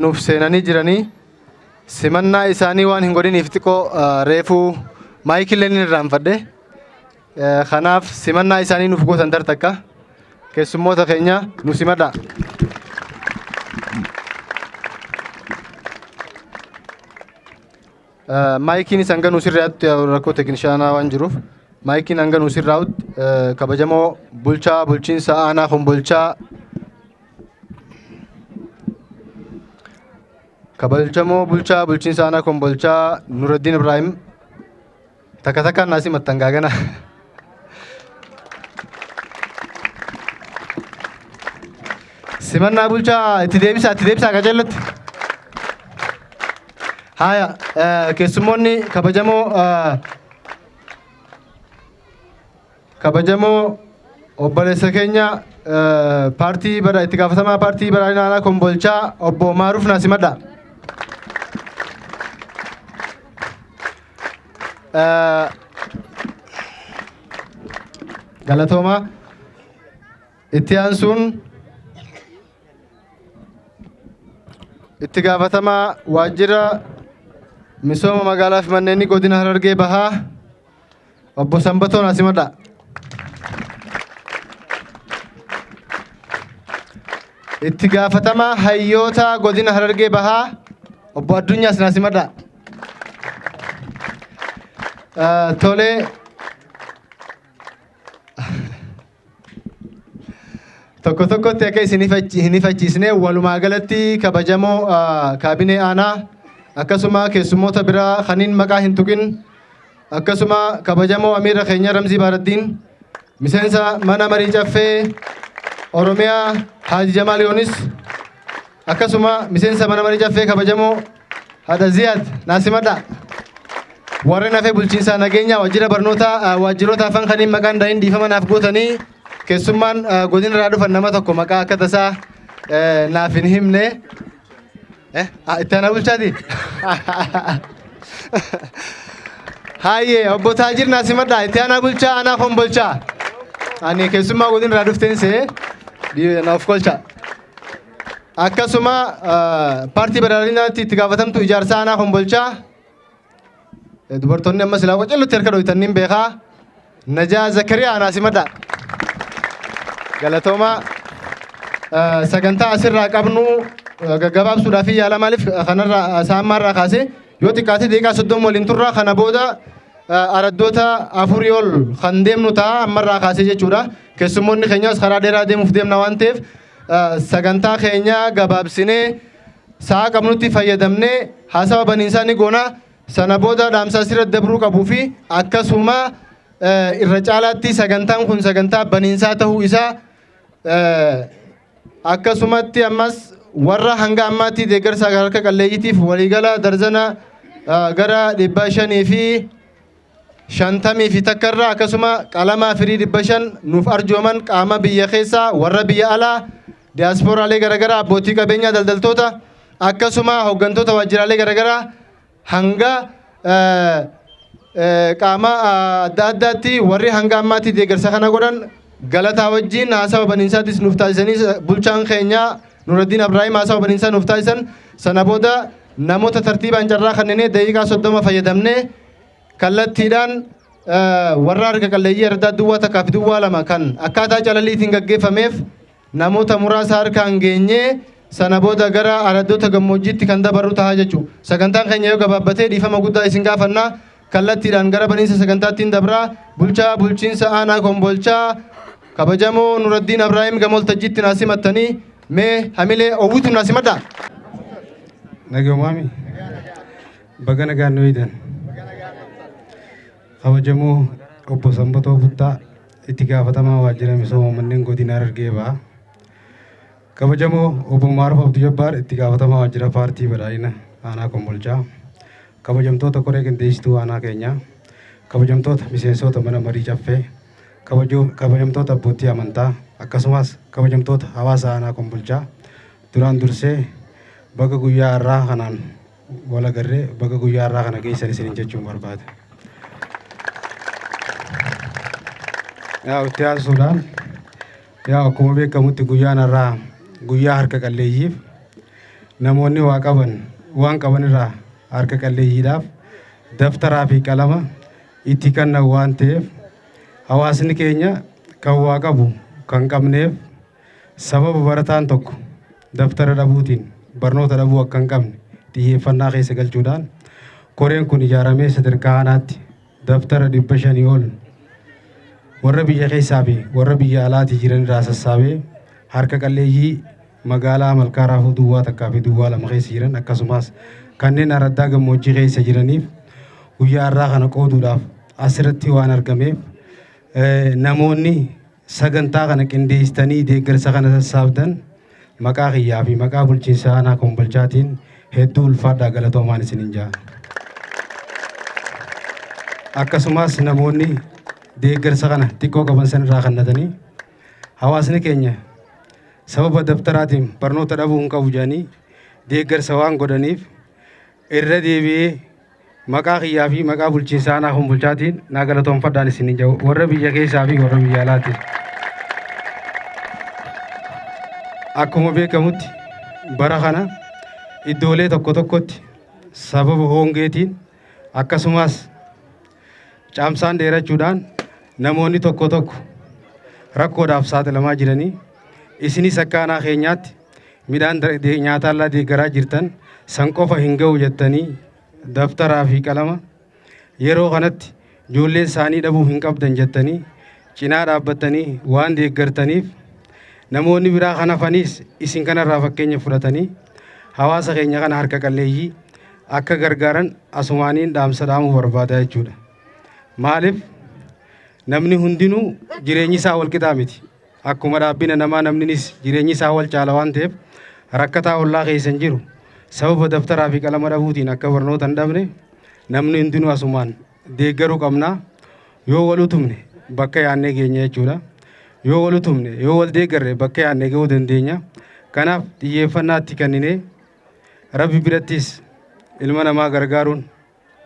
Nuuf seenanii jiranii simannaa isaanii waan hin godhiniif xiqqoo reefuu maayikillee ni irraanfadhe. Kanaaf simannaa isaanii nuuf gootan tartakka keessummoota keenya nu simadha. Maayikiin isa hanga nuu sirraa'utti rakkoo teeknishaanaa waan jiruuf maayikiin hanga nuu sirraa'utti kabajamoo bulchaa bulchiinsa aanaa Kombolchaa kabajamoo bulchaa bulchiinsa aanaa Kombolchaa Nuraddiin Ibraahim takka takkaan naa simattan gaagana. Simannaa bulchaa itti deebisaa itti deebisaa qajeellotti. Haaya keessummoonni kabajamoo kabajamoo obboleessa keenya paartii bara itti gaafatamaa paartii badhaadhina aanaa Kombolchaa obbo Maaruuf naa simadha. Galatoomaa itti aansuun itti gaafatamaa waajjira misooma magaalaa fi manneenii godina Harargee Bahaa obbo Sanbatoo naa simadha. Itti gaafatamaa hayyoota godina Harargee Bahaa obbo Addunyaas naa simadha. Tolee. Tokko tokkotti akka isin hin ifachiisne walumaa galatti kabajamoo kaabinee aanaa akkasuma keessummoota biraa kaniin maqaa hin tuqin akkasuma kabajamoo amiira keenya Ramzii Baaraddiin miseensa mana marii caffee Oromiyaa Haaji Jamaal Yoonis akkasuma miseensa mana marii caffee kabajamoo Haadha Ziyaad naasimadha. Warreen hafee bulchiinsaa nageenyaa waajjira barnootaa waajjiroota hafan kaniin maqaan daa'in dhiifama naaf gootanii keessummaan godina irraa dhufan nama tokko maqaa akka tasaa naaf hin himne. Itti aanaa bulchaati? Hayyee obbo Taajir naasimadha itti aanaa bulchaa aanaa Kombolchaa. Ani keessummaa godina irraa dhufteen see naaf kolcha. Akkasuma paartii badhaadhinaatti itti gaafatamtu ijaarsa aanaa Kombolchaa dubartoonni amma silaa qocallutti harka dhoytan niin beekaa. Najaa Zakariyaa anaa simadha. Galatoomaa sagantaa asirraa qabnu gaggabaabsuudhaaf yaala maaliif kanarraa sa'ammaarraa kaasee yoo xiqqaate daqiiqaa 30 waliin turra kana booda araddoota afurii ol kan deemnu ta'a ammarraa kaasee jechuudha. Keessummoonni keenyas karaa dheeraa deemuuf deemna waan ta'eef sagantaa keenya gabaabsinee sa'a qabnutti fayyadamnee haasawa baniinsaa ni goona. Sana booda dhaamsa asirratti dabruu qabuu fi akkasuma irra caalaatti sagantaan kun sagantaa baniinsaa ta'uu isaa akkasumatti ammas warra hanga ammaatti deeggarsa harka qalleeyyiitiif waliigala darzana gara 551 irraa akkasuma qalamaa firii 500 nuuf arjooman qaama biyya keessaa warra biyya alaa diyaaspooraalee garaagaraa abbootii qabeenyaa daldaltoota akkasuma hooggantoota waajjiraalee garaagaraa hanga qaama adda addaatti warri hanga ammaatti deeggarsa kana godhan galataa wajjin haasawa baniinsaattis nuuf taasisanii bulchaan keenya Nuraddiin Abrahiim haasawa baniinsaa nuuf taasisan sana booda namoota tartiibaan carraa kenninee daqiiqaa 30 fayyadamnee kallattiidhaan warra harka qalleeyyii ardaa duwwaa takkaa fi duwwaa lama kan akkaataa calalliitiin gaggeeffameef namoota muraasa harkaan geenyee sana booda gara araddoota gammoojjiitti kan dabarru ta'a jechuudha. Sagantaan keenya yoo gabaabbatee dhiifama guddaa isin gaafanna kallattiidhaan gara baniinsa sagantaattiin dabraa bulchaa bulchiinsa aanaa Kombolchaa kabajamoo Nuraddiin Abrahiim gama waltajjiitti naa simattanii mee hamilee owwitu naa simadha. Nagoomaami. Baga nagaan nu eegdan. Kabajamoo obbo Sanbatoo Buttaa itti gaafatamaa waajjira misooma manneen godina Harargee Bahaa. Kabajamoo obbo Maaruf Abduu Jabbaar itti gaafatamaa waajjira paartii badhaadhina aanaa Kombolchaa. Kabajamtoota koree qindeessituu aanaa keenyaa. Kabajamtoota miseensota mana marii caffee. Kabajamtoota abbootii amantaa akkasumas kabajamtoota hawaasa aanaa Kombolchaa. Duraan dursee baga guyyaa har'aa kanaan wal agarree baga guyyaa har'aa kana geessan isiniin jechuun barbaada. Yaa itti aansuudhaan yaa akkuma beekamutti guyyaan har'aa guyyaa harka qalleeyyiif Namoonni waa qaban waan qaban irraa harka qalleeyyiidhaaf daftaraa fi qalama itti kennan waan ta'eef, hawaasni keenya kan waa qabu kan qabneef sababa barataan tokko daftara dhabuutiin barnoota dhabuu akka hin qabne xiyyeeffannaa keessa galchuudhaan koreen kun ijaaramee sadarkaa aanaatti daftara 500 ol warra biyya keessaa fi warra biyya alaatii jiran irraa sassaabee harka qalleeyyii magaalaa Malkaa Raafuu duwwaa 1 fi duwwaa 2 keessa jiran, akkasumas kanneen araddaa gammoojjii keessa jiraniif guyyaa har'aa kana qooduudhaaf asirratti waan argameef, namoonni sagantaa kana qindeessitanii deeggarsa kana sassaabdan maqaa kiyyaa fi maqaa bulchiinsa aanaa Kombolchaatiin hedduu ulfaadhaa, galatoomaan isiniin ja'a. Akkasumas namoonni deeggarsa kana xiqqoo qaban san irraa kannatanii hawaasni keenya sababa dabtaraatiin barnoota dhabuu hin qabu jedhanii deeggarsa waan godhaniif, irra deebi'ee maqaa kiyyaa fi maqaa bulchiinsa aanaa Kombolchaatiin naa galatoonfadhaan isiniin jedhu, warra biyya keessaa fi warra biyya alaatiin. Akkuma beekamutti bara kana iddoolee tokko tokkotti sababa hongeetiin akkasumas caamsaan dheerachuudhaan namoonni tokko tokko rakkoodhaaf saaxilamaa jiranii, isinis akka aanaa keenyaatti midhaan nyaataallaa deeggaraa jirtan san qofa hin ga'u jettanii daftaraa fi qalama yeroo kanatti ijoolleen isaanii dhabuu hin qabdan jettanii cinaa dhaabbattanii waan deeggartaniif, namoonni biraa kan hafanis isin kanarraa fakkeenya fudhatanii hawaasa keenya kana harka qalleeyyii akka gargaaran asumaaniin dhaamsa dhaamuu barbaada jechuudha. Maaliif, namni hundinuu jireenyi isaa wal qixaa miti. Akkuma dhaabbina namaa namninis jireenyi isaa wal caala waan ta'eef, rakkataa ollaa keessan jiru sababa daftaraa fi qalama dhabuutiin akka barnoota hin dhabne namni hundinuu asumaan deeggaruu qabna. Yoo wal utumne bakka yaannee geenya jechuudha. Yoo wal utumne, yoo wal deeggarre bakka yaannee ga'uu dandeenya. Kanaaf xiyyeeffannaatti kenninee, Rabbi birattis ilma namaa gargaaruun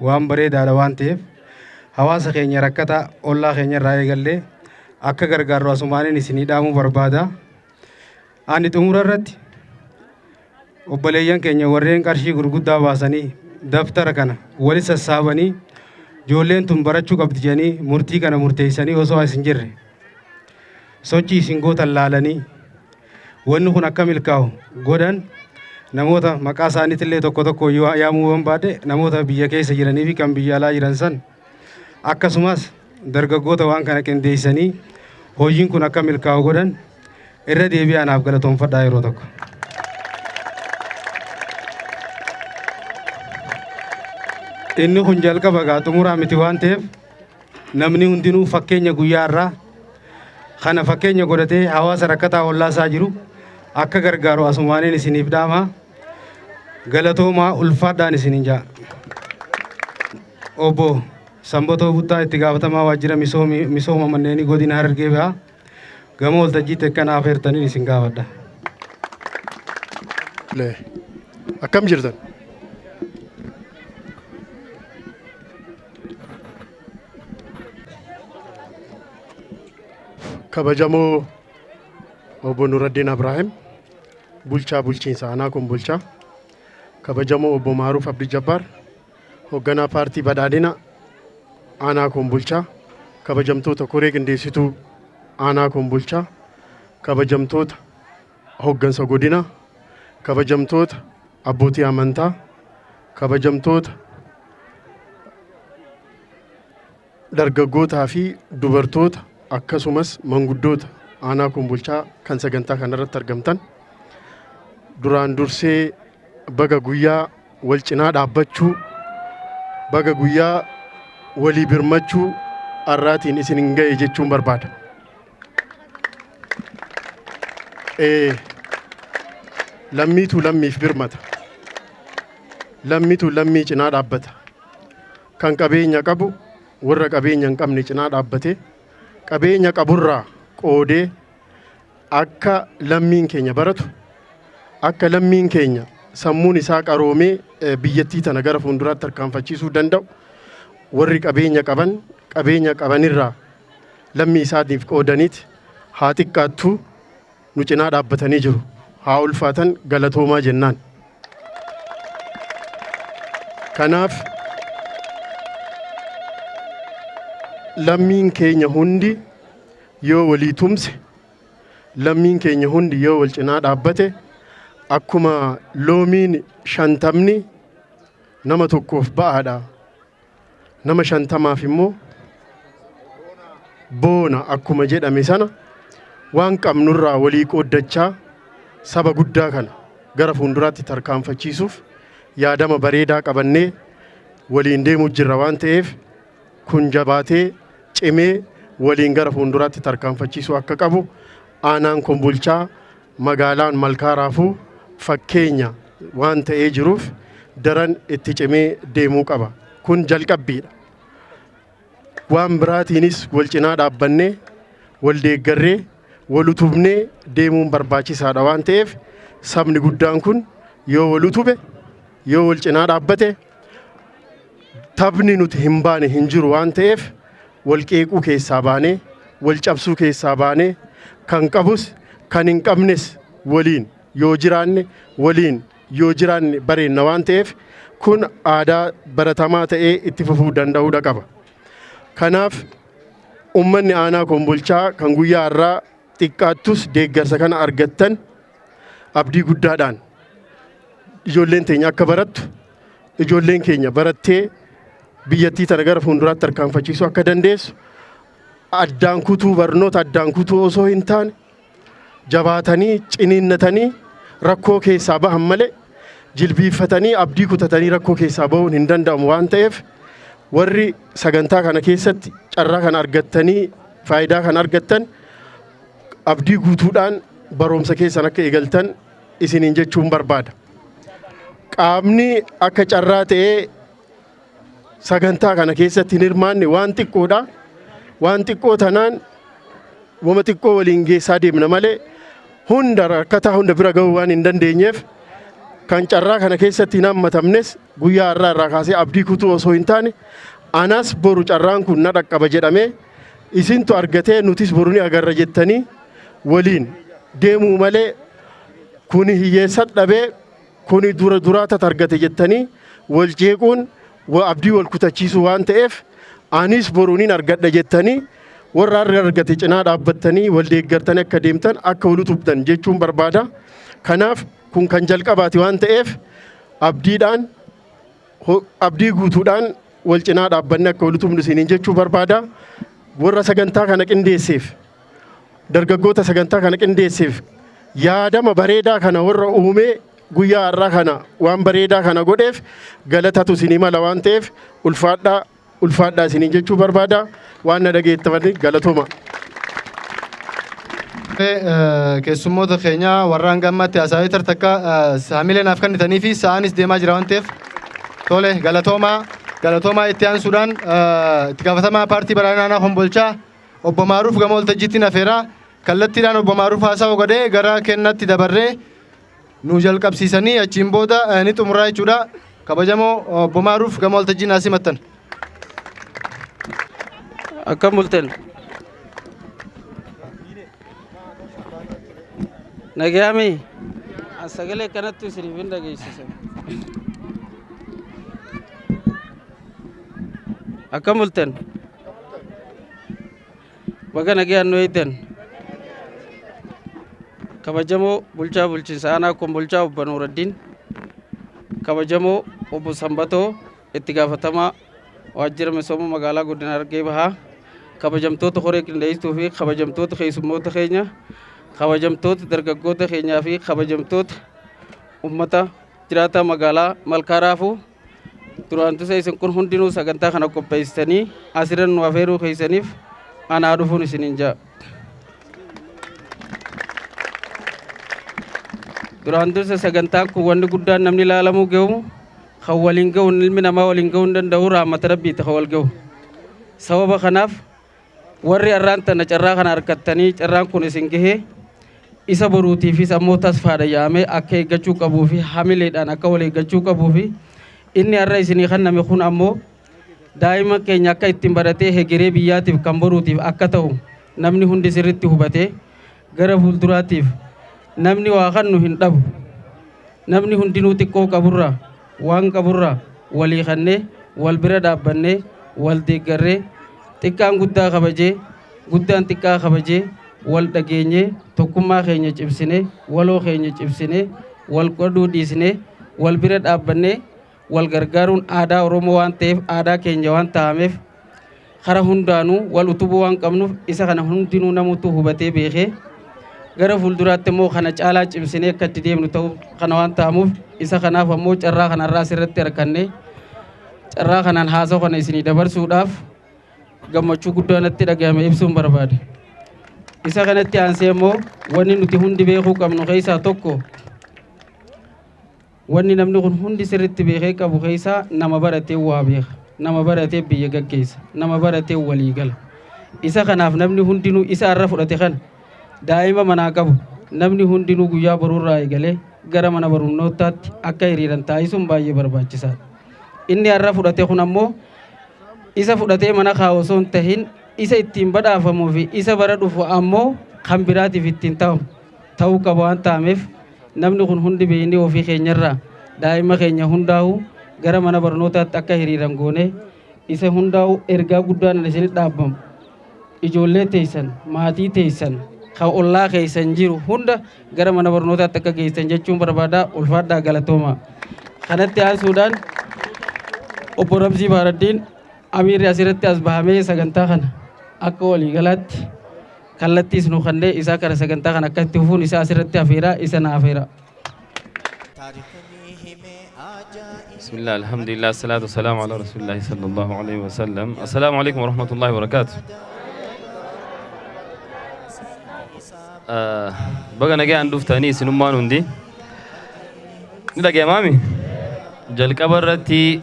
waan bareedaadha waan ta'eef, hawaasa keenya rakkataa ollaa keenya irraa eegallee akka gargaarru asumaaniin isinii dhaamuu barbaada. Ani xumura irratti obboleeyyan keenya warreen qarshii gurguddaa baasanii daftara kana wali sassaabanii ijoolleen tun barachuu qabdi jedhanii murtii kana murteessanii, osoo as hin jirre sochii isin gootan laalanii wanni kun akka milkaa'u godhan, namoota maqaa isaaniitillee tokko tokko yoo yaamuu barbaade, namoota biyya keessa jiranii fi kan biyya alaa jiran san, akkasumas dargaggoota waan kana qindeessanii hojiin kun akka milkaa'u godhan irra deebi'aa anaaf galatoonfadhaa yeroo tokko. Inni kun jalqaba gaa, xumuraa miti waan ta'eef, namni hundinuu fakkeenya guyyaa irraa kana fakkeenya godhatee hawaasa rakkataa ollaa isaa jiru akka gargaaru asumaaniin isiniif dhaama. Galatoomaa, ulfaadhaan isiniin ja'a. Obbo Sanbatoo Buttaa, itti gaafatamaa waajjira misooma manneenii godina Harargee Bahaa, gama waltajjiitti akka naaf eertaniin isin gaafadha. Akkam jirtan? Kabajamoo Obbo Nuraddiin Abraahim, bulchaa bulchiinsa aanaa Kombolchaa, kabajamoo Obbo Maaruuf Abdi Jabbaar, hoogganaa paartii badhaadhina aanaa Kombolchaa, kabajamtoota koree qindeessituu aanaa Kombolchaa, kabajamtoota hooggansa godina, kabajamtoota abbootii amantaa, kabajamtoota dargaggootaa fi dubartoota, akkasumas manguddoota aanaa Kombolchaa kan sagantaa kanarratti argamtan, duraan dursee baga guyyaa wal cinaa dhaabbachuu, baga guyyaa walii birmachuu har'aatiin isin hin ga'e jechuun barbaada. Lammiitu lammiif birmata. Lammiitu lammii cinaa dhaabbata. Kan qabeenya qabu warra qabeenya hin qabne cinaa dhaabbatee qabeenya qaburraa qoodee akka lammiin keenya baratu, akka lammiin keenya sammuun isaa qaroomee biyyattii tana gara fuulduraatti tarkaanfachiisuu danda'u, warri qabeenya qaban qabeenya qabanirraa lammii isaatiif qoodaniiti haa xiqqaattuu nu cinaa dhaabbatanii jiru. Haa ulfaatan, galatoomaa jennaan. Kanaaf lammiin keenya hundi yoo walii tumse, lammiin keenya hundi yoo wal cinaa dhaabbate, akkuma loomiin 50ni nama tokkoof ba'aadha, nama 50f immoo boona akkuma jedhame sana, waan qabnurraa walii qooddachaa saba guddaa kana gara fuulduraatti tarkaanfachiisuuf yaadama bareedaa qabannee waliin deemuu jirra waan ta'eef, kun jabaatee cimee waliin gara fuulduraatti tarkaanfachiisuu akka qabu, aanaan Kombolchaa magaalaan Malkaa Raafuu fakkeenya waan ta'ee jiruuf daran itti cimee deemuu qaba. Kun jalqabbiidha. Waan biraatiinis wal cinaa dhaabbannee, wal deeggarree, wal utubnee deemuun barbaachisaadha waan ta'eef, sabni guddaan kun yoo wal utube, yoo wal cinaa dhaabbate, taphni nuti hin baane hin jiru waan ta'eef, wal qeequu keessaa baanee, wal cabsuu keessaa baanee, kan qabus kan hin qabnes waliin yoo jiraanne, waliin yoo jiraanne bareenna waan ta'eef, kun aadaa baratamaa ta'ee itti fufuu danda'uudha qaba. Kanaaf uummanni aanaa Kombolchaa kan guyyaa har'aa xiqqaattus deeggarsa kana argattan, abdii guddaadhaan ijoolleen teenya akka barattu, ijoolleen keenya barattee biyyattii tana gara fuulduraatti tarkaanfachiisuu akka dandeessu, addaan kutuu barnoota addaan kutuu osoo hin taane, jabaatanii ciniinnatanii rakkoo keessaa bahan malee jilbiiffatanii abdii kutatanii rakkoo keessaa bahuun hin danda'amu waan ta'eef, warri sagantaa kana keessatti carraa kana argattanii faayidaa kana argattan abdii guutuudhaan barumsa keessan akka eegaltan isiniin jechuun barbaada. Qaamni akka carraa ta'ee sagantaa kana keessatti hin hirmaanne waan xiqqoodha. Waan xiqqoo tanaan wama xiqqoo waliin geessaa deemna malee hunda rakkataa hunda bira gahuu waan hin dandeenyeef, kan carraa kana keessatti hin hammatamnes guyyaa har'aa irraa kaasee abdii kutuu osoo hin taane, anas boru carraan kun na dhaqqaba jedhamee, isintu argatee nutis boru ni agarra jettanii waliin deemuu malee, kuni hiyyeessa dhabee kuni dura duraata argate jettanii wal jeequun abdii wal kutachiisuu waan ta'eef, anis boru nin argadha jettanii warra har'a argate cinaa dhaabbattanii wal deeggartanii akka deemtan, akka wal utubdan jechuun barbaada. Kanaaf kun kan jalqabaati waan ta'eef, abdiidhaan abdii guutuudhaan wal cinaa dhaabbanne akka wal utubnu isiniin jechuu barbaada. Warra sagantaa kana qindeesseef, dargaggoota sagantaa kana qindeesseef, yaadama bareedaa kana warra uumee guyyaa har'aa kana waan bareedaa kana godheef galatatu isinii mala waan ta'eef, ulfaadhaa, ulfaadhaa isiniin jechuu barbaada. Waan na dhageettafanii galatooma. Keessummoota keenya warra hanga ammaatti haasawaa tartakka saamilee naaf kennitanii fi sa'aanis deemaa jira waan ta'eef, tole, galatoomaa, galatoomaa. Itti aansuudhaan itti gaafatamaa paartii badhaadhinaa aanaa Kombolchaa obbo Maaruuf gama waltajjiitti nafeeraa. Kallattiidhaan obbo Maaruuf haasawa godhee gara kennatti dabarree nu jalqabsiisanii achiin booda ni xumuraa jechuudha. Kabajamoo obbo Maaruuf gama waltajjii naa simattan. Akkam bultan? Nagayaami? As sagalee kanatti isiniif hin dhageessisan. Akkam bultan? Baga nagayaan nu eegdan. Kabajamoo bulchaa bulchiinsa aanaa Kombolchaa obbo Nuuraddiin, kabajamoo obbo Sanbatoo, itti gaafatamaa waajjira misooma magaalaa godina Harargee Bahaa, kabajamtoota horee qindeessituu fi kabajamtoota keessummoota keenya, kabajamtoota dargaggoota keenyaa fi kabajamtoota ummata jiraataa magaalaa Malkaa Raafuu, duraan dursa isin kun hundinuu sagantaa kana qopheessitanii asirra nu afeeruu keessaniif anaa dhufuun isiniin ja'a. Duraan dursa sagantaan kun wanni guddaan namni ilaalamuu gahu kan waliin gahu, ilmi namaa waliin gahuu hin danda'u, rahmata rabbiiti kan wal gahu. Sababa kanaaf warri har'aan tana carraa kana harkattanii carraan kun isin gahee, isa boruutiifis ammoo tasfaadha yaamee akka eeggachuu qabuu fi hamileedhaan akka wal eeggachuu qabuu fi inni har'a isinii kenname kun ammoo daa'ima keenya akka ittiin baratee hegeree biyyaatiif kan boruutiif akka ta'u namni hundi sirriitti hubatee gara fuulduraatiif namni waa kannu hin dhabu. Namni hundinuu xiqqoo qaburraa waan qaburraa Walii kannee wal bira dhaabbannee wal deeggarree, xiqqaan guddaa kabajee, guddaan xiqqaa kabajee, wal dhageenyee, tokkummaa keenya cimsinee, waloo keenya cimsinee, wal qoduu dhiisnee, wal bira dhaabbannee wal gargaaruun aadaa Oromoo waan ta'eef, aadaa keenya waan ta'ameef, kara hundaanuu wal utubuu waan qabnuuf, isa kana hundinuu namutu hubatee beekee gara fuulduraatti immoo kana caalaa cimsinee akka itti deemnu ta'uu kana waan ta'amuuf, isa kanaaf ammoo carraa kanarraa asirratti harkannee carraa kanaan haasa'u kana isinii dabarsuudhaaf gammachuu guddaa natti dhagahame ibsuun barbaade. Isa kanatti aansee immoo wanni nuti hundi beekuu qabnu keessaa tokko, wanni namni kun hundi sirriitti beekee qabu keessaa, nama baratee waa beeka, nama baratee biyya gaggeessa, nama baratee walii gala. Isa kanaaf namni hundinuu isa irra fudhate kana daa'ima manaa qabu namni hundinuu guyyaa boruurraa eegalee gara mana barnootaatti akka hiriiran taasisuun baay'ee barbaachisaadha. Inni har'a fudhate kun ammoo isa fudhatee mana kaa'u osoo hin tahin, isa ittiin badhaafamuu fi isa bara dhufu ammoo kan biraatiif ittiin ta'uu qaba waan ta'ameef, namni kun hundi beeknee ofii keenyarraa daa'ima keenya hundaa'u gara mana barnootaatti akka hiriiran goone isa hundaa'u ergaa guddaan isinitti dhaabbamu. Ijoollee teessan, maatii teessan, kan ollaa keessan jiru hunda gara mana barnootaatti akka geessan jechuun barbaada. Ulfaadhaa, galatooma. Kanatti aansuudhaan obbo Ramsii Baaraddiin Amiirri asirratti as bahamee sagantaa kana akka waliigalaatti kallattiis nu kannee isaa kana sagantaa kana akka itti fufuun isaa asirratti afeeraa isa na afeera. بسم الله، الحمد لله، الصلاة والسلام على رسول الله صلى الله عليه وسلم. السلام عليكم ورحمة الله وبركاته. Baga nagaan dhuftanii isinummaan hundi. Ni dhaga'amaami? Jalqaba irratti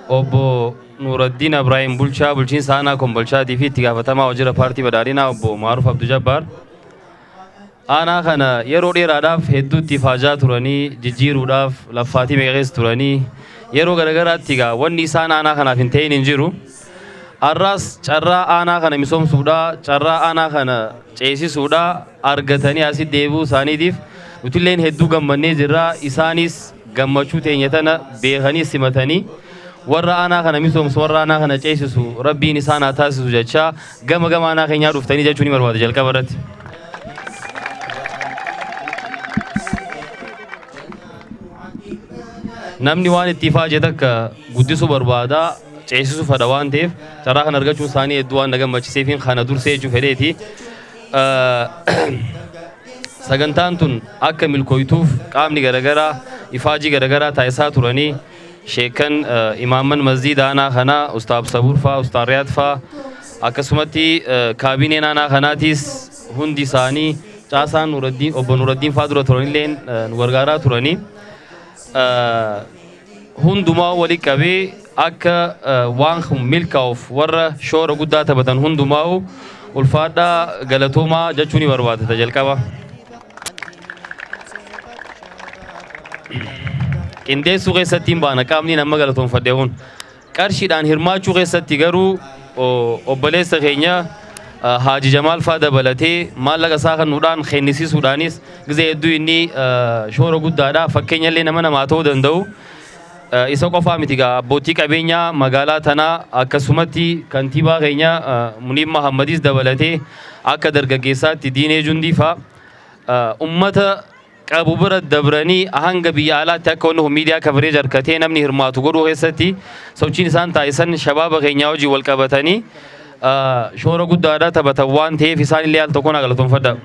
obbo Nuuraddiin Abraahim, bulchaa bulchiinsa aanaa Kombolchaatii fi itti gaafatamaa waajjira paartii badhaadhinaa obbo Maaruuf Abdu Jabbaar. Aanaa kana yeroo dheeraadhaaf hedduu itti ifaajaa turanii, jijjiiruudhaaf laffaatii meeqa keessa turanii, yeroo garagaraatti egaa wanni isaan aanaa kanaaf hin ta'in hin jiru. Har'aas carraa aanaa kana misoomsuudhaa, carraa aanaa kana ceesisuudhaa argatanii asitti deebi'uu isaaniitiif nutilleen hedduu gammannee jirra. Isaanis gammachuu teenya tana beekanii simatanii, warra aanaa kana misoomsu, warra aanaa kana ceesisu rabbiin isaan haa taasisu jechaa, gama gama aanaa keenyaa dhuftanii jechuu ni barbaada jalqaba irratti. Namni waan itti ifaaje takka guddisuu barbaada, ceesisuu fedha waan ta'eef, carraa kana argachuun isaanii hedduu waan na gammachiiseefin kana dursee jechuu fedheeti. Sagantaan tun akka milkooytuuf qaamni garaagaraa ifaajii garaagaraa taasisaa turanii, sheekan imaamman masjiida aanaa kanaa Ustaab Sabuur faa, Ustaar Riyaad faa, akkasumatti kaabineen aanaa kanaatis hundi isaanii, caasaan Nuuraddiin, obbo Nuuraddiin faa dura turanillee nu gargaaraa turanii. Hundumaa walitti qabee akka waan kun milkaa'uuf warra shoora guddaa taphatan hundumaa ulfaadhaa, galatoomaa jechuu ni barbaadata jalqaba. Qindeessuu keessatti hin baana qaamni nama galatoonfadhe kun. Qarshiidhaan hirmaachuu keessatti garuu obboleessa keenya Haaji Jamaal faa dabalatee maallaqa isaa kennuudhaan kennisiisuudhaanis gizee hedduu inni shoora guddaadha. Fakkeenyallee nama namaa ta'uu danda'u. Isa qofaa miti gaa, abbootii qabeenyaa magaalaa tanaa akkasumatti kantiibaa keenya Muniib Mahammadis dabalatee, akka dargaggeessaatti Diinee Jundii faa ummata qabu bira dabranii hanga biyya alaatti akka wanni kun miidiyaa coverage harkatee namni hirmaatu godhuu keessatti sochiin isaan taasisan, shabaaba keenyaa wajjin wal qabatanii shoora guddaadha taphatan waan ta'eef, isaan illee al tokkoon galatoonfadha.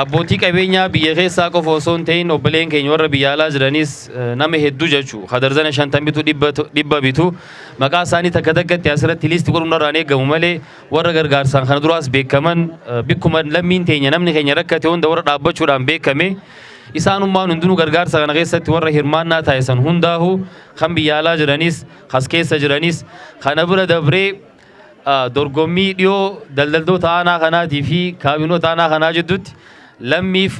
Abbootii qabeenyaa biyya keessaa qofa osoo hin ta'in, obboleen keenya warra biyya alaa jiranis nama hedduu jechuu hadarzana 50 bitu, 100 bitu, maqaa isaanii takka takkatti asirratti list godhuun irraan eegamu malee, warra gargaarsaan kana duraas beekaman, bikkuma lammiin teenya namni keenya rakkate hunda warra dhaabbachuudhaan beekame, isaanummaan hundinuu gargaarsa kana keessatti warra hirmaannaa taasisan hundaahu, kan biyya alaa jiranis kas keessa jiranis, kana bira dabree dorgommii dhiyoo daldaltoota aanaa kanaatii fi kaabinoota aanaa kanaa jidduutti lammiif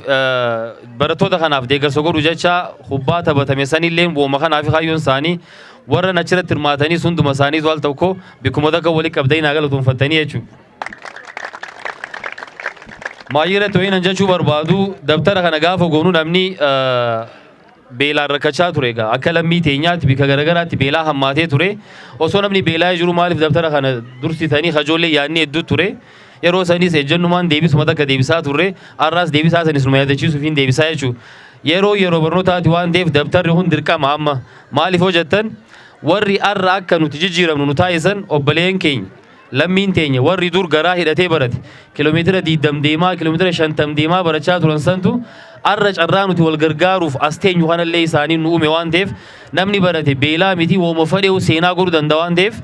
barattoota kanaaf deeggarsa godhu jecha kubbaa taphatame sanillee bu'uma kanaaf kaayyoon isaanii, warra achirratti hirmaatanii hunduma isaanii al tokko bikkuma takka walitti qabdanii naa galatoonfattanii jechuudha. Maayyira to'inan jechuu barbaadu, dabtara kana gaafa goonu namni Beelaan rakkachaa ture egaa akka lammii teenyaatti bika garagaraatti beelaa hammaatee ture. Osoo namni beelaa jiru maaliif dabtara kana dursitanii kajoollee yaadni hedduu ture. Yeroo sanis ejjennumaan deebisuma takka deebisaa turre, har'aas deebisaa sanis numa yaadachiisuuf hin deebisaa jechuudha. Yeroo yeroo barnootaati waan ta'eef dabtarri kun dirqama amma. Maaliif hojjettan warri har'a akka nuti jijjiiramnu nu taasisan obboleen keenya, lammiin teenya warri dur garaa hidhatee barate, kiiloomeetira 20 deemaa, kiiloomeetira 50 deemaa barachaa turan santu har'a carraa nuti wal gargaaruuf as teenyu kanallee isaanii nu uume waan ta'eef, namni barate beelaa miti wooma fedheewu seenaa godhuu danda'a waan ta'eef,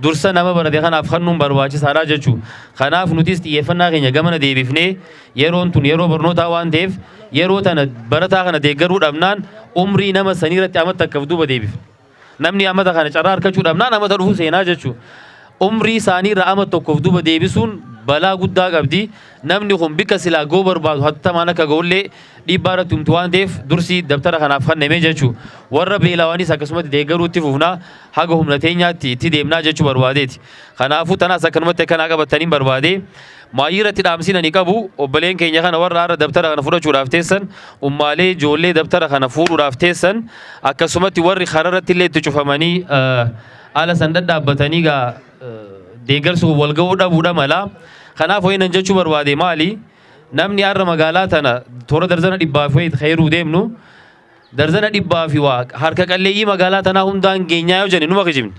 dursa nama barate kanaaf kennuun barbaachisaadha jechuudha. Kanaaf nutis xiyyeeffannaa keenya gamana deebifnee, yeroon tun yeroo barnootaa waan ta'eef, yeroo tana barataa kana deeggaruu dhabnaan umrii nama sanii irratti amata akkaaf duuba deebifne. Namni amata kana carraa argachuu dhabnaan amata dhufu seenaa jechuudha. Umrii isaanii irraa ama tokkoof duuba deebisuun balaa guddaa qabdi. Namni kun bikka silaa ga'uu barbaadu hattamaan akka ga'ullee dhiibbaa irratti humtu waan ta'eef, dursi dabtara kanaaf kenname jechuudha. Warra beelawaanis akkasumatti deeggaruutti fufnaa, haga humna teenyaatti itti deemnaa jechuu barbaadeeti. Kanaafuu tanaas akkanumatti akkanaa qabatanii barbaade. Maayii irratti dhaamsiin ani qabu, obboleen keenya kana warra har'a dabtara kana fudhachuudhaaf teessan, ummaalee ijoollee dabtara kana fuudhuudhaaf teessan, akkasumatti warri karaa irratti illee itti cufamanii haala san dhadhaabbatanii gaa deeggarsa wal ga'uu dhabuudha mala. Kanaaf wayinan jechuu barbaade maali? Namni har'a magaalaa tana toora darzana 100 fi wayii xeeruu deemnu, darzana 100 fi waa harka qalleeyyii magaalaa tanaa hundaan geenyaa yoo jenne numa kijibne.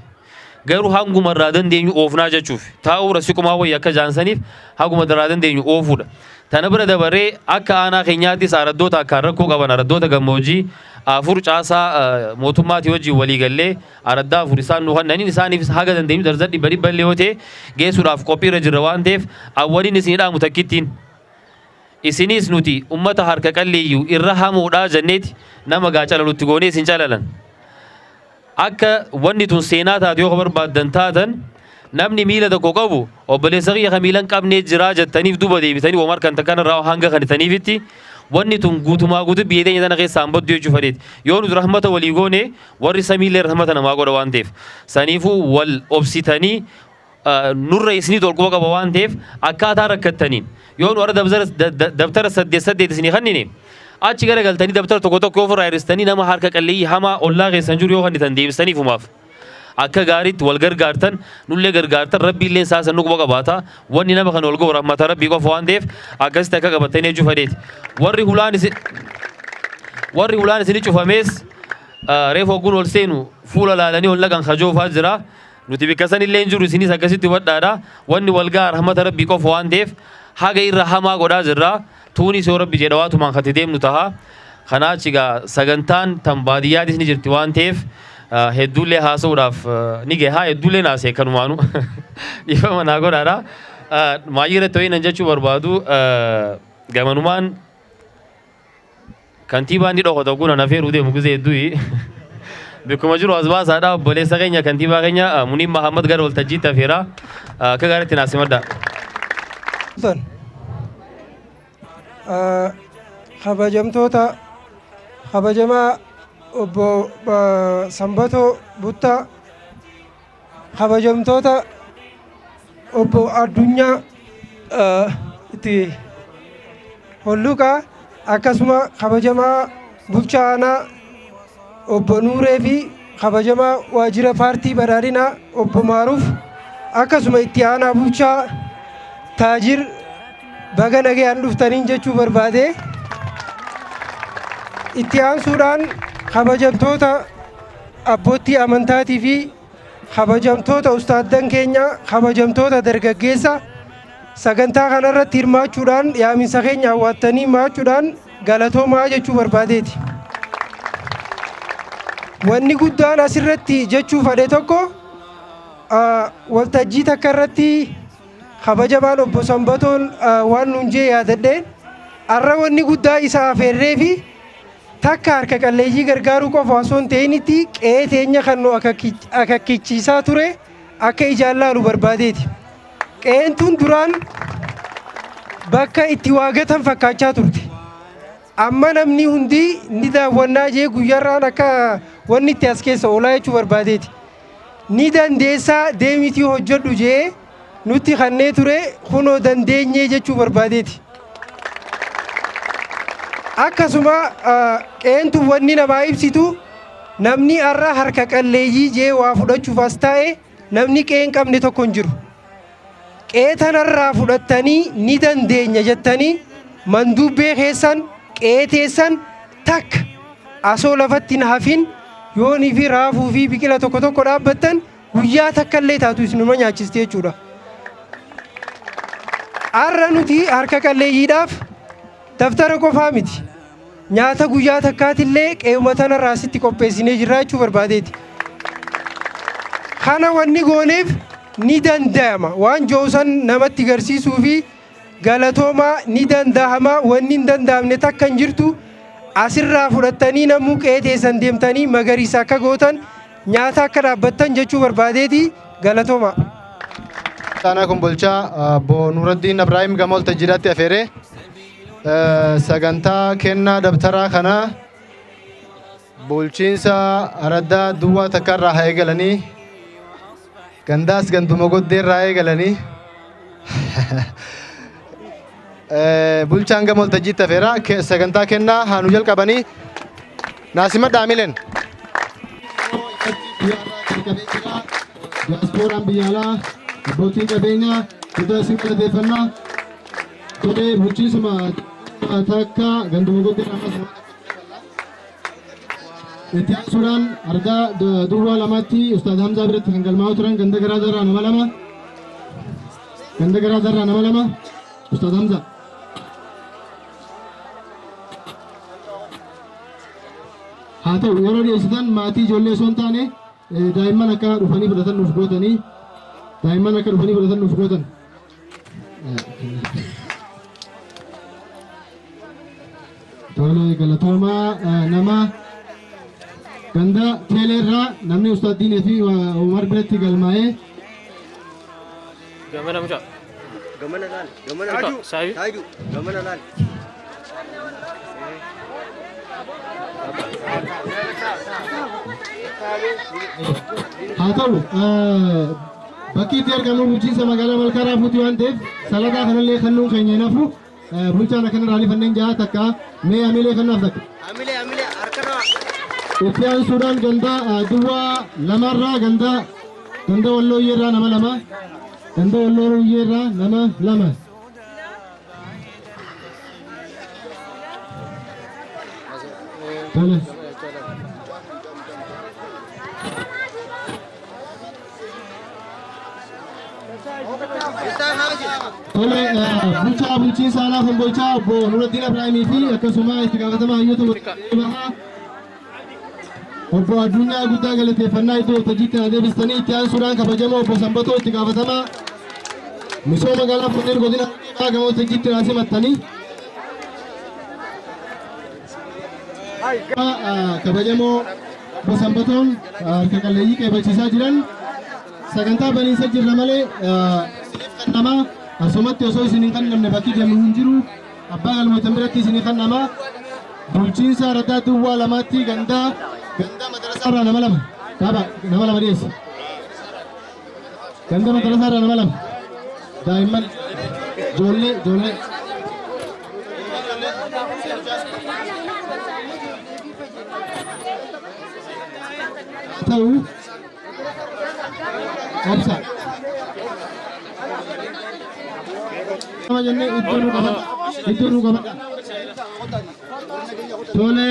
Garuu hanguma irraa dandeenyu oofnaa jechuuf taa'uu rasiqumaa wayii akka jaansaniif haguma irraa dandeenyu oofuudha. Tana bira dabaree akka aanaa keenyaattis araddoota akkaan rakkoo qaban, araddoota gammoojjii afur, caasaa mootummaatii wajjin walii gallee araddaa afur isaan nu kennaniin isaaniifis haga dandeenyu darzan dhibba dhibba illee yoo ta'e geessuudhaaf qophiirra jirra waan ta'eef, awwaliin isin dhaamu takkittiin. Isinis nuti ummata harka qalleeyyuu irra hamuudhaa jenneeti nama gaa calalutti goonee isin calalan. Akka wanni tun seenaa taate yoo barbaaddan taatan, namni miila tokko qabu obboleessa kiyya ka miila hin qabnee jiraa jettaniif duuba deebitanii wamar kan takkan irraa hanga kanitaniifitti wanni tun guutumaa guutuu biyya teenya tana keessaa hin baddu jechuu fedheeti. Yoo nuti rahmata walii goone, warri samiillee rahmata namaa godha waan ta'eef. Saniifuu wal obsitanii nurra isinii tolquba qaba waan ta'eef, akkaataa rakkattaniin yoo nu warra dabtara saddeet saddeet isinii kennine, achi gara galtanii dabtara tokko tokko ofirraa hir'istanii nama harka qalleeyyii hamaa ollaa keessan jiru yoo kennitan deebistaniif humaaf. Akka gaariitti wal gargaartan, nullee gargaartan, rabbiillee saasan nu quba qabaata. Wanni nama kana wal ga'u rahmata rabbii qofa waan ta'eef, akkasitti akka qabatanii jechuu fedheeti. Warri hulaan isin cufamees, reefu hogguun ol seenu fuula laalanii ol naqan kajoofaa jira. Nuti bikka san illee hin jiru, isinis akkasitti hubadhaadha. Wanni wal ga'a rahmata rabbii qofa waan ta'eef, haga irra hamaa godhaa jirra. Tuunis yoo rabbi jedha waatumaan kati deemnu taha. Kanaa achi gaa sagantaan tan baadiyyaatis ni jirti waan ta'eef, hedduullee haasa'uudhaaf ni gaha, hedduullee naasee kanumaanu dhiifama naa godhaadha. Maayyii irratti wayii nan jechuu barbaadu, gamanumaan kantiibaan ni dhokota guna nafeeruu deemu gizee hedduu bikkuma jiru as baasaadha. Obboleessa keenya, kantiibaa keenya Muniin Mahammad gara waltajjiitti afeera, akka gaariitti naa simadha. San. Kabajamtoota, kabajamaa obbo Sanbatoo Buttaa, kabajamtoota obbo Addunyaa itti Holluqaa, akkasuma kabajamaa bulchaa aanaa obbo Nuuree fi kabajamaa waajjira paartii badhaadhinaa obbo Maaruuf, akkasuma itti aanaa bulchaa Taajir, baga nagayaan dhuftaniin jechuu barbaade. Itti aansuudhaan kabajamtoota abbootii amantaatii fi kabajamtoota ustaaddan keenya, kabajamtoota dargaggeessa sagantaa kanarratti hirmaachuudhaan yaaminsa keenya hawwattanii hirmaachuudhaan galatoomaa jechuu barbaadeeti. Wanni guddaan asirratti jechuu fedhe tokko, waltajjii takka irratti kabajamaan obbo Sanbatoon waan nuun jee yaadadheen, arra wanni guddaa isa afeerree fi takka harka qalleeyyii gargaaruu qofa osoo hin ta'initti qe'ee teenya kan nu akakkichiisaa ture akka ijaan laalu barbaadeeti. Qe'een tun duraan bakka itti waa gatan fakkaachaa turte. Amma namni hundi ni daawwannaa jee guyyaarraan akka wanni itti as keessa oolaa jechuu barbaadeeti. Ni dandeessaa, deemitii hojjedhu jee nutti kannee ture, kunoo dandeenyee jechuu barbaadeeti. Akkasuma qe'eentu wanni namaa ibsitu namni har'a harka qalleeyyii jee waa fudhachuuf as taa'e namni qe'ee hin qabne tokko hin jiru. Qe'ee tanarraa fudhattanii ni dandeenya jettanii manduubbee keessan qe'ee teessan takka asoo lafatti hin hafin yoonii fi raafuu fi biqila tokko tokko dhaabbattan guyyaa takka illee taatu isinuma nyaachisti jechuudha. Har'a nuti harka qalleeyyiidhaaf daftara qofaa miti. Nyaata guyyaa takkaatillee qe'uma tanarraa asitti qopheessinee jirra jechuu barbaadeeti. Kana wanni gooneef ni danda'ama. Waan joosan namatti garsiisuu fi galatoomaa ni danda'ama. Wanni hin danda'amne takka hin jirtu. Asirraa fudhattanii namuu qe'ee teessan deemtanii magariisa akka gootan nyaata akka dhaabbattan jechuu barbaadeeti galatoomaa. Aanaa Kombolchaa Obbo Nuuraddiin Abraahim gama waltajjiidhaatti afeeree sagantaa kennaa dabtaraa kana bulchiinsa araddaa duwwaa takka irraa haa eegalanii gandaas ganduma goddee irraa eegalanii bulchaan gama waltajjiitti afeeraa sagantaa kennaa haa nu jalqabanii naasimadhaa amileen. Diyaaspooraan biyya alaa abbootiin qabeenyaa guddaa isin galateeffannaa tolee bulchiinsuma takka ganduma goddee ammas itti aansuudhaan ardaa duwwaa lamatti Ustaaz Hamzaa biratti kan galmaa'aa turan ganda garaa darraa nama lama ganda garaa darraa nama lama Ustaaz Hamzaa. Haa ta'u yeroo dhiyeessitan maatii ijoollee osoo hin taane daa'imman akka dhufanii fudhatan nuuf gootanii daa'imman akka dhufanii fudhatan nuuf gootan. Tole galatoomaa nama ganda teeleerraa namni Ustaaz Diinee fi Umar biratti galmaa'ee Gamana mucaa. Gamana laal. Gamana Mucaa, laal. saayu. Taaju. Gamana laal. Haa ta'u bakki itti argamu bulchiinsa magaalaa Malkaa Raafuuti waan ta'eef salataa kanallee kennuun keenya hin hafu bulchaan akkanarraa alifanneen ja'a takka mee amilee kennaaf takka. Amilee amilee harka nawa. Itti aansuudhaan ganda duwwaa lamarraa ganda ganda wallooyyeerraa nama lama ganda wallooyyeerraa nama lama. Tole. Tole bulchaa bulchiinsa aanaa Kombolchaa obbo Nuraddiin Abrahaimii fi akkasuma itti gaafatamaa hayyoota bahaa obbo Addunyaa guddaa galateeffannaa iddoo waltajjiitti na deebistanii itti aansuudhaan kabajamoo obbo Sanbatoo itti gaafatamaa misooma magaalaa Finfinnee godina Harargee gama waltajjiitti na simattanii. Kabajamoo obbo Sanbatoon harka qalleeyyii qeebalchiisaa jiran sagantaa baniinsa jirra malee isiniif kennama asumatti osoo isin hin kennamne bakki deemnu hin jiru abbaa galmoota biratti isinii kennama bulchiinsa araddaa duwwaa lamaatti ganda ganda madarasaa irraa nama lama qaba nama lama dhiyeessi ganda madarasaa irraa nama lama daa'imman ijoollee ijoollee ta'u obsa. Nama jennee iddoo nu qabadha. Iddoo nu qabadha. Tole.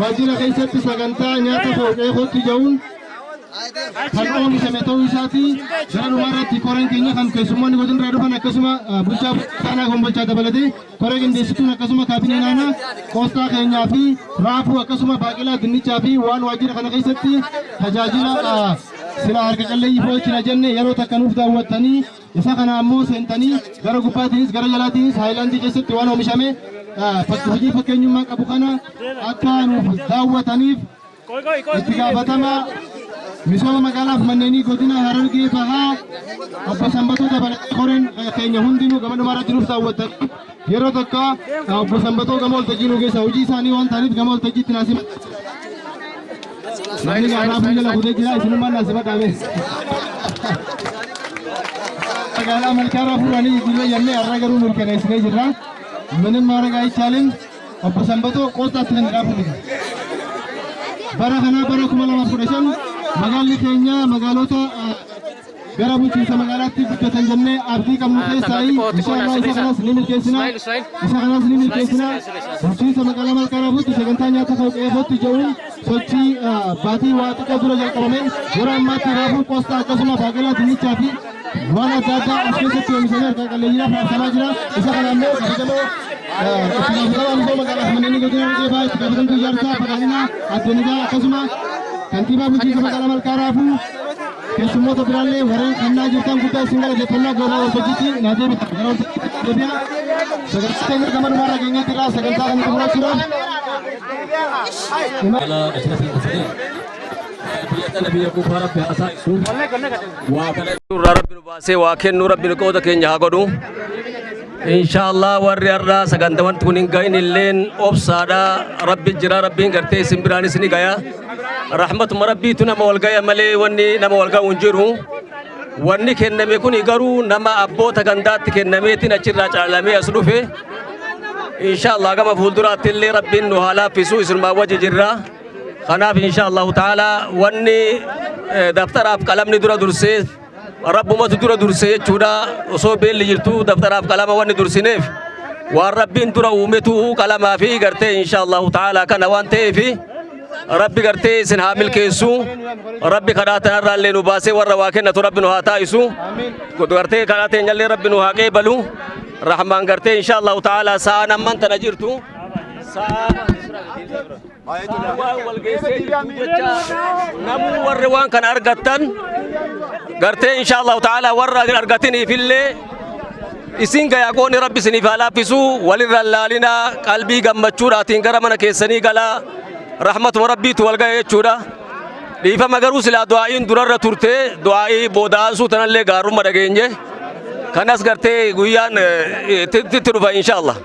Waajjira keessatti sagantaa nyaata fooqee kootti ja'uun kan oomishame ta'uu isaati. Gara dhumaarratti koreen keenya kan keessummoonni godinarraa dhufan, akkasuma bulchaa aanaa Kombolchaa dabalatee koree qindeessituun, akkasuma kaabineen aanaa qoostaa keenyaa fi raafuu, akkasuma baaqelaa, dinnichaa fi waan waajjira kana keessatti tajaajila sila harka qalleeyyii oolchina jenne yeroo takka nuuf daawwattanii, isa kana ammoo seentanii gara gubbaatiinis gara jalaatiinis haayilaandii keessatti waan oomishame hojii fakkeenyummaa qabu kana akka nuuf daawwataniif itti gaafatama misooma magaalaaf manneenii godina Harargee Bahaa obbo Sanbatoo dabalatee koreen keenya hundinuu gama dhumaarratti nuuf daawwatanii yeroo tokko obbo Sanbatoo gama waltajjii nu geessa. Hojii isaanii waan ta'aniif gama waltajjiitti naasima. Namni gaaraafuu jala kutee jira, isinummaan naasima dhaabe. Magaalaa Malkaarraa fuudhanii jijjiirree jennee har'a garuu mirkaneessinee jirra. ምንም ማድረግ አይቻልም። Obbo Sanbatoo qoostaatti kan dhaabu miti. Bara kanaa bara 2015 magaalli keenya magaalota gara bulchiinsa magaalaatti guddatan jennee abdii qabnu keessaa inshaallah isa kanas ni milkeessina. Isa kanas ni milkeessina. Bulchiinsa magaalaa Malkaa Raafuutti sagantaa nyaata qe'eefotti jedhuun sochii baatii waa xiqqoo dura jalqabameen yeroo ammaatti raafuu, qoostaa, akkasuma baaqelaa, dinnichaa fi waan adda addaa as keessatti oomishamee harka qalleeyyiidhaaf raabsamaa jira. Isa kana ammoo kabajamoo itti gaafatamaa misooma magaalaaf manneen godina Harargee Bahaa, itti gaafatamtuu ijaarsaa badhaadhinaa Addee, akkasuma kantiibaa bulchiinsa magaalaa Malkaa Raafuu, keessummoota biraallee warreen kannaa jirtan guddaa isin galateeffannaa. Gara waltajjiitti naa deebita. Gara waltajjiitti deebi'a. Sagantaa keenya gama dhumaarra geenyetti irraa sagantaa kana xumurachuudhaaf على أشرف المرسلين. Biyya tana biyya kuufaa rabbi haa taasisu. Waa kana irraa rabbi nu baasee waa kennu rabbi nu qooda keenya haa godhu. Inshaallah warri har'aa sagantaa wanti kun hin gahin illeen obsaadha. Rabbi jira, rabbiin gartee isin biraanis ni gaya. Rahmatuma rabbiitu nama wal gaya malee wanni nama wal gahu hin jiru. Wanni kenname kun garuu nama abboota gandaatti kennameetiin achirraa caalamee as dhufe. Inshaallah gama fuulduraatti illee rabbiin nu haa laaffisu, isinumaa wajji jirra. Kanaaf inshaallahu ta'ala wanni daftaraaf qalamni dura dursee rabbumatu dura dursee jechuudha. Osoo beelli jirtu daftaraaf qalama wanni dursineef waan rabbiin dura uumetu qalamaa fi gartee inshaallahu ta'ala kana waan ta'eef rabbi gartee isin haa milkeessu. Rabbi kadhaa tanarraa illee nu baasee warra waa kennatu rabbi nu haa taa'isu. Gartee kadhaa teenyallee rabbi nu haa qeebalu. Rahmaan gartee inshaallahu ta'ala sa'aan amman tana jirtu sa'aa waan wal geessee jirtu jecha namuu warri waan kana argattan gartee inshaallahu ta'ala warra argatiniifillee isin gayaa. Qoonni rabbi isiniif haa laaffisu. Walirra laalinaa, qalbii gammachuudhaatiin gara mana keessanii galaa. Rahmatuma rabbiitu wal gaya jechuudha. Dhiifama garuu silaa du'aa'iin durarra turte, du'aa'ii booda'aansuu tanallee gaarumma dhageenye. Kanas gartee guyyaan itti dhufa inshaallah.